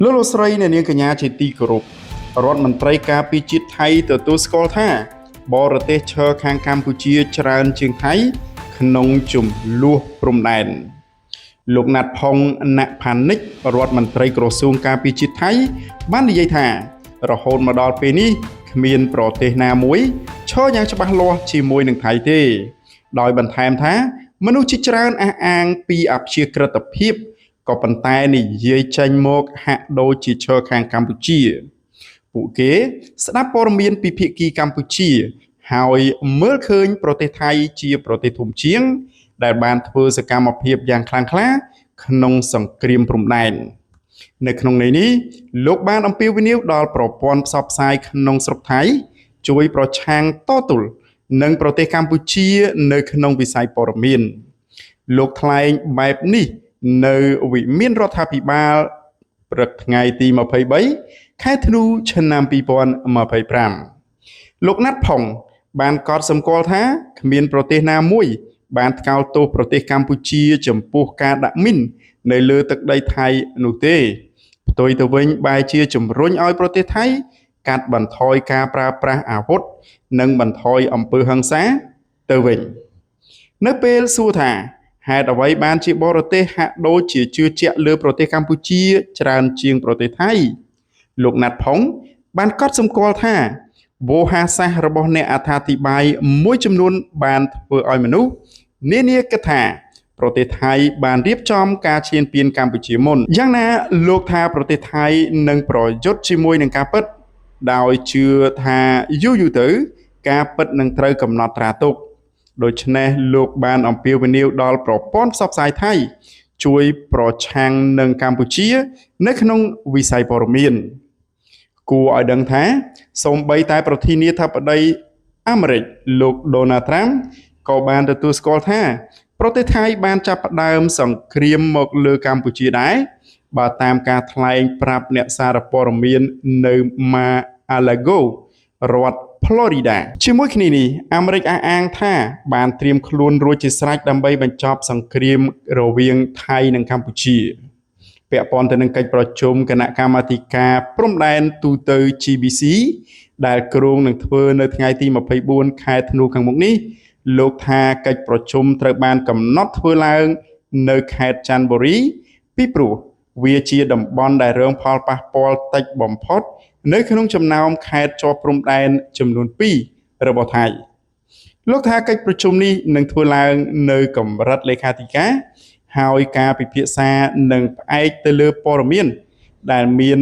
លោកលោកស្រីអ្នកនាងកញ្ញាជាទីគោរពរដ្ឋមន្ត្រីការពារជាតិថៃទទួលស្គាល់ថាបរទេសឈរខាងកម្ពុជាច្រើនជាងថៃក្នុងចំនួនព្រំដែនលោកណាត់ផុងណផានិចរដ្ឋមន្ត្រីក្រសួងការពារជាតិថៃបាននិយាយថា រហូតមកដល់ពេលនេះគ្មានប្រទេសណាមួយឈរយ៉ាងច្បាស់លាស់ជាមួយនឹងថៃទេ ដោយបន្ថែមថា មនុស្សជាច្រើនអះអាងពីអព្យាក្រឹតភាពក៏ប៉ុន្តែនិយាយចេញមកហាក់ដូចជាឈរខាងកម្ពុជា ពួកគេស្ដាប់ព័ត៌មានពីភាគីកម្ពុជា ហើយមើលឃើញប្រទេសថៃជាប្រទេសធំជាង ដែលបានធ្វើសកម្មភាពយ៉ាងខ្លាំងក្លាក្នុងសង្គ្រាមព្រំដែន នៅក្នុងន័យនេះលោកបានអំពាវនាវដល់ប្រព័ន្ធផ្សព្វផ្សាយក្នុងស្រុកថៃ ជួយប្រឆាំងតទល់នឹងប្រទេសកម្ពុជានៅក្នុងវិស័យព័ត៌មាន លោកថ្លែងបែបនេះនៅវិមានរដ្ឋាភិបាលព្រឹកថ្ងៃទី23ខែធ្នូឆ្នាំ2025លោកណាត់ផុងបានកត់សម្គាល់ថាគ្មានប្រទេសណាមួយ បានថ្កោលទោសប្រទេសកម្ពុជាចំពោះការដាក់មីននៅលើទឹកដីថៃនោះទេផ្ទុយទៅវិញបែរជាជំរុញឲ្យប្រទេសថៃកាត់បន្ថយការប្រើប្រាស់អាវុធនិងបន្ថយអំពើហិង្សាទៅវិញ នៅពេលសួរថាហេតុអ្វីបានជាបរទេសហាក់ដូចជាជឿជាក់លើប្រទេសកម្ពុជាច្រើនជាងប្រទេសថៃលោកណាត់ផុងបានកត់សម្គាល់ថាវោហារសាស្ត្ររបស់អ្នកអត្ថាធិប្បាយមួយចំនួនបានធ្វើឲ្យមនុស្សនានាគិតថាប្រទេសថៃបានរៀបចំការឈ្លានពានកម្ពុជាមុនយ៉ាងណាលោកថាប្រទេសថៃនឹងប្រយុទ្ធជាមួយនឹងការពិតដោយជឿថាយូរៗទៅ ការពិតនឹងត្រូវកំណត់ត្រាទុក ដូច្នេះលោកបានអំពាវនាវដល់ប្រព័ន្ធផ្សព្វផ្សាយថៃ ជួយប្រឆាំងនឹងកម្ពុជា នៅក្នុងវិស័យព័ត៌មាន គួរឲ្យដឹងថាសូម្បីតែប្រធានាធិបតីអាមេរិកលោកដូណាល់ត្រាំក៏បានទទួលស្គាល់ថា ប្រទេសថៃបានចាប់ផ្ដើមសង្គ្រាមមកលើកម្ពុជាដែរបើតាមការថ្លែងប្រាប់អ្នកសារព័ត៌មាននៅម៉ាអាឡាហ្គោរដ្ឋ Florida ជាមួយគ្នានេះអាមេរិកអះអាងថាបានត្រៀមខ្លួនរួចជាស្រេចដើម្បីបញ្ចប់សង្គ្រាមរវាងថៃនិងកម្ពុជា ពាក់ព័ន្ធទៅនឹងកិច្ចប្រជុំគណៈកម្មាធិការព្រំដែនទូទៅ GBC ដែលគ្រោងនឹងធ្វើនៅថ្ងៃទី24ខែធ្នូខាងមុខនេះលោកថាកិច្ចប្រជុំត្រូវបានកំណត់ធ្វើឡើងនៅខេត្តច័ន្ទបុរីពីព្រោះវាជាតំបន់ដែលរងផលប៉ះពាល់តិចបំផុត នៅក្នុងចំណោមខេត្តជាប់ព្រំដែនចំនួន2របស់ថៃ លោកថាកិច្ចប្រជុំនេះនឹងធ្វើឡើងនៅកម្រិតលេខាធិការហើយការពិភាក្សានឹងផ្អែកទៅលើព័ត៌មាន ដែលមាន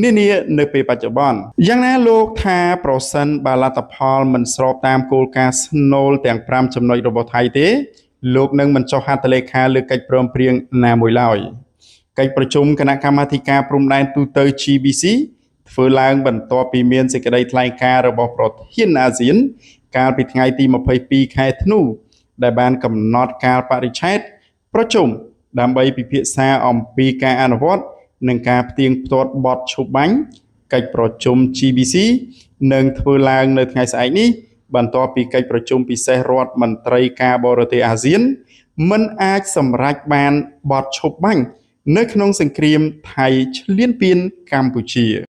នានានៅពេលបច្ចុប្បន្នយ៉ាងណាលោកថាប្រសិនបើលទ្ធផលមិនស្របតាមគោលការណ៍ស្នូលទាំង5ចំណុចរបស់ថៃទេ លោកនឹងមិនចុះហត្ថលេខាលើកិច្ចព្រមព្រៀងណាមួយឡើយកិច្ចប្រជុំគណៈកម្មាធិការព្រំដែនទូទៅ GBC ធ្វើឡើងបន្ទាប់ពីមានសេចក្តីថ្លែងការណ៍របស់ប្រធានអាស៊ាន កាលពីថ្ងៃទី22ខែធ្នូដែលបានកំណត់កាលបរិច្ឆេទប្រជុំដើម្បីពិភាក្សាអំពីការអនុវត្តនិងការផ្ទៀងផ្ទាត់បទឈប់បាញ់កិច្ចប្រជុំ GBC នឹងធ្វើឡើងនៅថ្ងៃស្អែកនេះបន្ទាប់ពីកិច្ចប្រជុំពិសេសរដ្ឋមន្ត្រីការបរទេសអាស៊ានមិនអាចសម្រេចបានបទឈប់បាញ់នៅក្នុងសង្គ្រាមថៃឈ្លានពានកម្ពុជា។